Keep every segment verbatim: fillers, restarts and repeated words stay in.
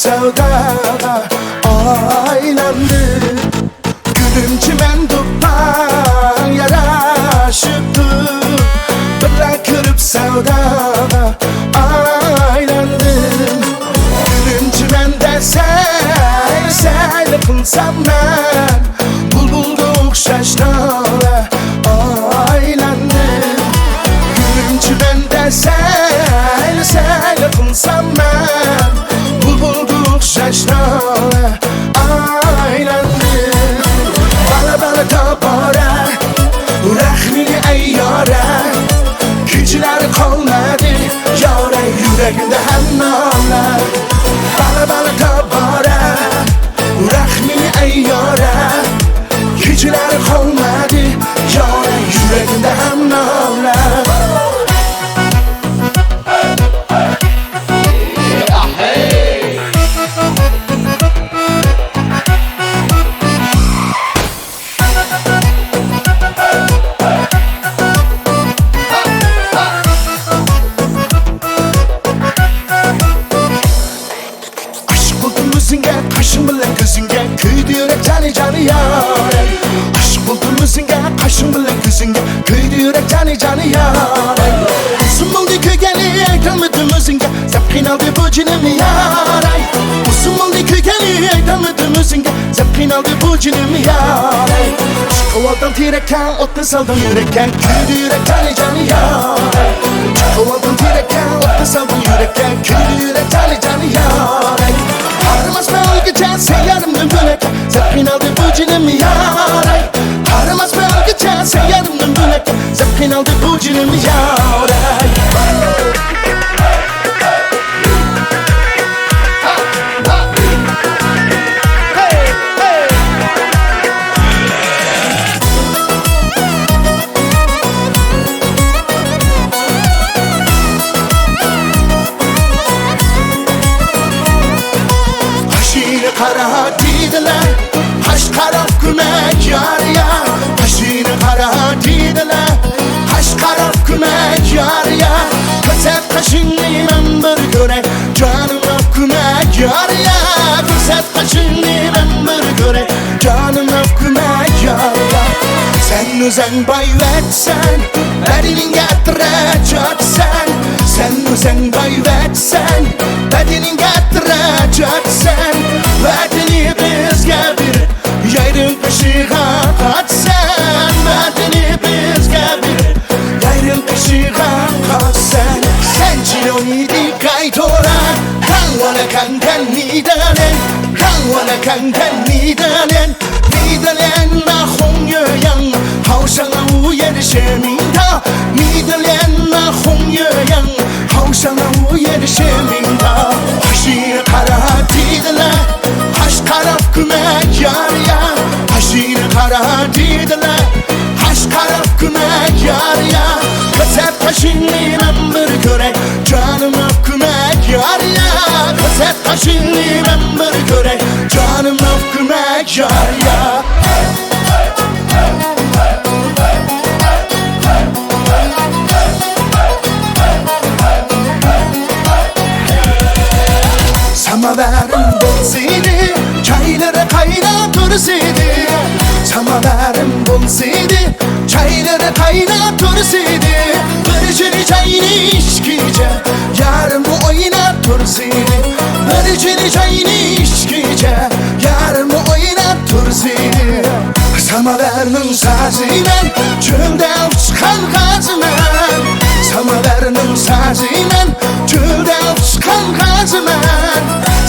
سەۋداغا ئايلاندىم. گۈلۈم چىمەن دۇپپاڭ ياراشىپتۇ، بىرلا كۆرۈپ سەۋداغا ئايلاندىم. گۈلۈم چىمەن دەسەي سەيلە قىلسام مەن، بۇلبۇلغا ئوخشاش نالە ئايلاندىم. گۈلۈم چىمەن دەسەي سەيلە قىلسام مەن، بۇلبۇلغا ئوخشاش نالە ئايلاندىم. بالا بالا تاپارە، رەھمىنى ئەي يارە، كېچىلەر قالمىدى يارە، يۈرەكىمدە ھەم نالە. بالا بالا تاپارە، رەھمىنى ئەي يارە، كېچىلەر قالمىدى يارە، يۈرەكىمدە ھەم نالە. ئاشىق بولدۇم ئۆزۈڭگە، قاشىڭ بىلەن كۆزۈڭگە، كۆيدى يۈرەك جانى جانى يارەي. ئاشىق بولدۇم ئۆزۈڭگە، قاشىڭ بىلەن كۆزۈڭگە، كۆيدى يۈرەك جانى جانى يارەي. ئۇزۇن بولدى كۆرگىلى، ئېيتالمىدىم ئۆزۈڭگە، زەپ قىينالدى بۇ جېنىم يارەي. ئۇزۇن بولدى كۆرگىلى، ئېيتالمىدىم ئۆزۈڭگە، زەپ قىينالدى بۇ جېنىم يارەي. ئىشقىۋالدىڭ تېرەككە، ئوتنى سالدىڭ يۈرەككە، كۆيدى يۈرەك جانى جانى يارەي. ئىشقىۋالدىڭ تېرەككە، ئوتنى سالدىڭ يۈرەككە، كۆيدى يۈرەك جانى جانى يارەي. قارىماسمەن ئۆلگۈچە سەن يارىمدىن بۆلەك، زەپ قىينالدى بۇ جېنىم يارەي. قارىماسمەن ئۆلگۈچە سەن يارىمدىن بۆلەك، زەپ قىينالدى بۇ جېنىم يارەي. قاشىنى قارا دېدىلە، قاش قاراپ كۆمەك يار يا. قاشىنى قارا دېدىلە، قاش قاراپ كۆمەك يار يا. كۆرسەت قاشىڭنى مەن بىر كۆرەي، جانىم ئاپ كۆمەك يار يا. كۆرسەت قاشىڭنى مەن بىر كۆرەي، جانىم ئاپ كۆمەك يار يا. سەن ئۆزەڭ بايۋەتسەن، بەدىنىڭگە ئەترە چاچسەن. سەن ئۆزەڭ بايۋەتسەن، بەدىنىڭگە ئەترە چاچسەن. ۋەتىنى بىزگە بېرىپ، يايرىڭ قېشىغا قاچسەن. ۋەتىنى بىزگە بېرىپ، يايرىڭ قېشىغا قاچسەن. سەن چىلونىدى قايتورا، كاڭۋالا كاڭتەن نىدەلەن، كاڭۋالا كاڭتەن نىدەلەن. 你的脸那红月样，好像那午夜的雪明塔。你的脸那红月样，好像那午夜的雪明塔。 قاشىنى قارا دېدىلە، قاش قاراپ كۆمەك يار يا. قاشىنى قارا دېدىلە، قاش قاراپ كۆمەك يار يا. كۆرسەت قاشىڭنى مەن بىر كۆرەي، جانىم ئاپ كۆمەك يار يا. كۆرسەت قاشىڭنى مەن بىر كۆرەي، جانىم ئاپ كۆمەك يار يا. ساماۋارىم بولسىدى، چايلىرى قايناپ تۇرسىدى. ساماۋارىم بولسىدى، چايلىرى قايناپ تۇرسىدى. بىر چىنى چاينى ئىچكىچە، يارىم بۇ ئويناپ تۇرسىدى. بىر چىنى چاينى ئىچكىچە، يارىم بۇ ئويناپ تۇرسىدى. ساماۋارنىڭ سازى مەن، چۆلدە ئۇچقان غازى مەن. ساماۋارنىڭ سازى مەن، چۆلدە ئۇچقان غازى مەن.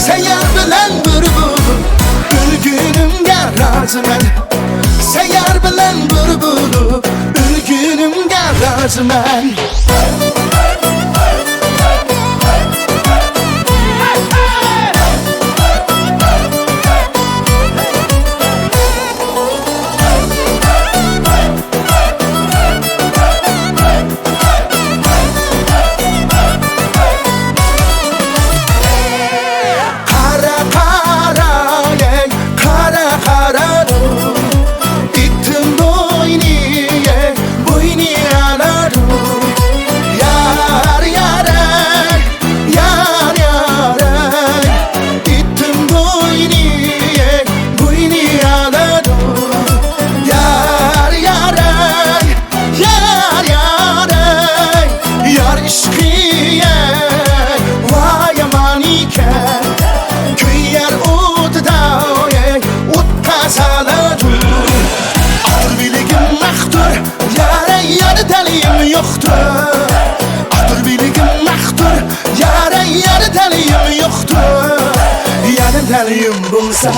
سەن يار بىلەن بىر بولۇپ، ئۆلگىنىمگە رازى مەن. سەن يار بىلەن بىر بولۇپ، ئۆلگىنىمگە رازى مەن. قارا، قارا، ئەي، قارا، قارا، ئىتىم بوينى، ئەي، بوينى ئالىدۇ. تەلىيىم بولسا،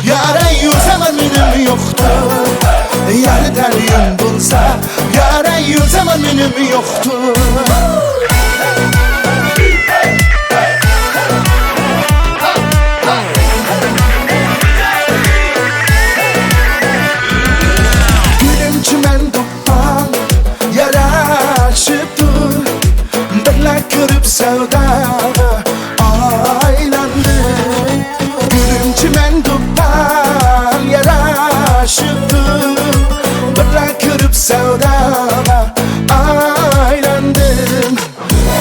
يارەي يۈرسەم مېنىم يوقتۇر. يار تەلىيىم بولسا، يارەي يۈرسەم مېنىم يوقتۇر. گۈلۈم چىمەن دوپپاڭ ياراشىپتۇ، بىرلا كۆرۈپ سەۋداغا ئايلاندىم. گۈلۈم چىمەن دوپپاڭ ياراشىپتۇ، بىرلا كۆرۈپ سەۋداغا ئايلاندىم.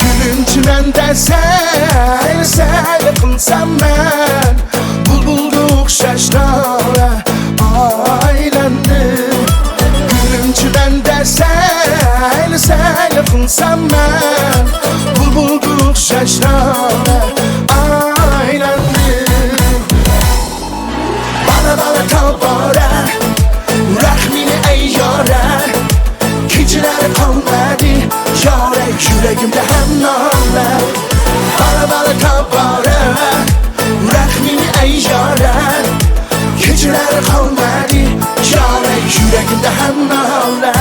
گۈلۈم چىمەندە سەيلە سەيلە قىلسام مەن، بۇلبۇلغا ئوخشاش نالە ئايلاندىم. گۈلۈم چىمەندە سەيلە سەيلە قىلسام مەن، بۇلبۇلغا ئوخشاش نالە ئايلاندىم. بالا بالا تاۋارە، رەھمىنى ئەي يارە. كېچىلەر قالمىدى يارە، يۈرەكىمدە ھەم نالە. بالا بالا تاۋارە، رەھمىنى ئەي يارە. كېچىلەر قالمىدى يارە، يۈرەكىمدە ھەم نالە.